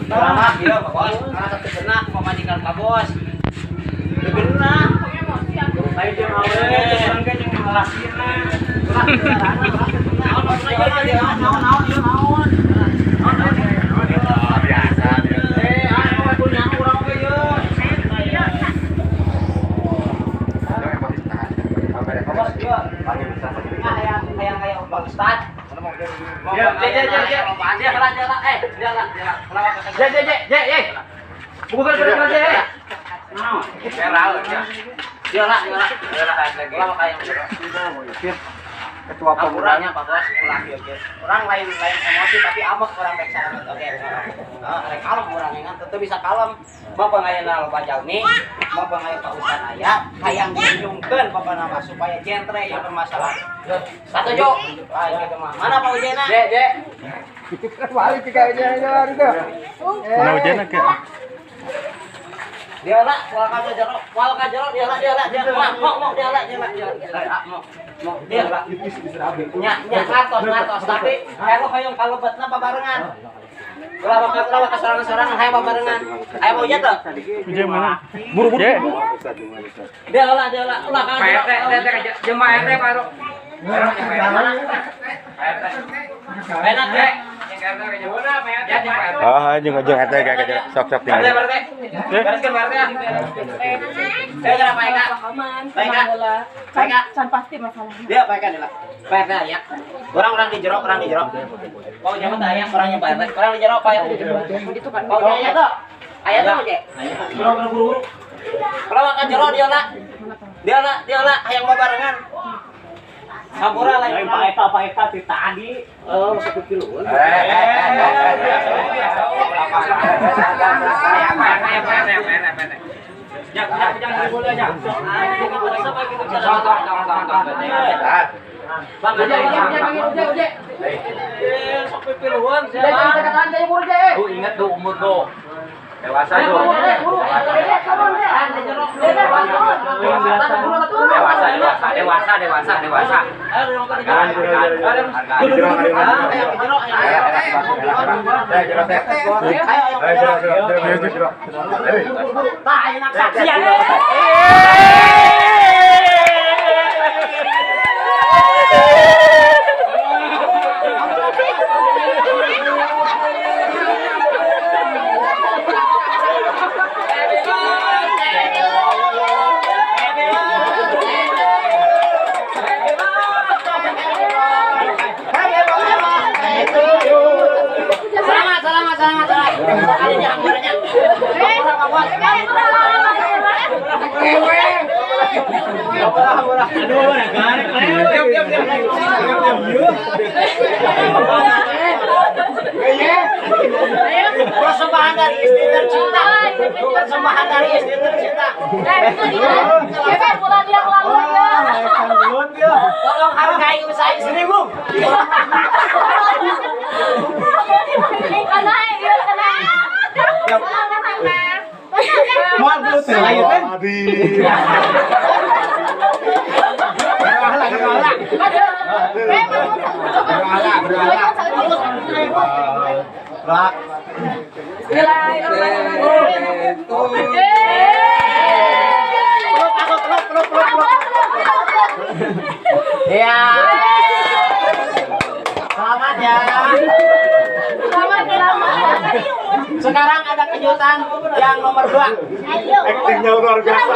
Lama ieu Pak Bos. Karena satu kena pamajikan Pak Bos. Teu genah. Lain jeung awewe, urang ge jeung lalakina. Naon naon naon naon ieu naon. Biasa. Eh, anu punya urang oge ieu. Pak Bos ieu. Nah, hayang hayang hayang Pak Ustad. Ya, je je je je. Dia lah dia lah. Eh, dia lah dia lah. Je je je je je. Bukan bukan je. Naon? Viral ya. Dia lah dia lah. Ulah hayang. Ketua Pemudanya Pak Bos, ulah ieu ge. Orang lain lain emosi tapi amek orang rek salamet oge. Heeh, rek kalem urang ingat tetep bisa kalem. Mau pangayana loba jalmi, mau pangaya Pak Ustad aya, hayang dijungkeun pokona mah supaya jentre ieu permasalahan. Satuju. Ah, gitu mah. Mana Pak Ujena? Je je. Balik tiga aja itu. Mana hujan ke? Dia lah, wal ka jero, wal ka jero dia lah, dia lah, dia lah, mau mau dia lah, dia lah, dia lah, mau mau dia lah. Nya nya ngartos ngartos tapi kalau hayang kalebetna babarengan. Ulah bakal ulah bakal sorangan-sorangan hayang babarengan. Aya mau ieu teu? Hujan mana? Buru-buru. Dia lah, dia lah, ulah ka Pak jero. RT, RT jeung Pak RT Pak Ro. Pak RT. Enak ya. Ya jeung Pak RT. Oh, jeung jeung RT kayak sok sok Pak RT, tinggal. Pak RT. Bereskeun Pak RT ya. Saya kira Pak Eka. Aman, Pak Eka. bola. Pak Eka. Can pasti masalahnya. Dia Pak Eka nih lah. Pak RT ya. Orang-orang di jero, orang di jero. Oh, jangan tanya orangnya Pak RT. Orang di jero Pak RT. Begitu kan. Oh, aya tuh. Aya tuh, Je. Buru-buru. Kalau makan jero dia lah. Dia lah, dia lah hayang babarengan. Sampura lain. Pak Eka, Pak Eka ti tadi. Oh, masuk ke kiluan. Bang, aja, aja, Sok pipiluan, Tuh ingat tuh umur tuh. Dewasa tuh. Dewasa, dewasa, dewasa, dewasa, dewasa. Hargaan, hargaan, hargaan. Selamat, selamat, selamat, selamat. Adanya, adanya. Persembahan dari istri tercinta. Persembahan dari istri tercinta. Bulan yang lalu ya. Tolong hargai usaha istrimu. Karena ya karena. Moal gelut teh lain kan? Peluk aku, peluk, peluk, peluk, peluk. Iya. Selamat ya. Selamat, selamat. Sekarang ada kejutan yang nomor 2. Aktingnya luar biasa.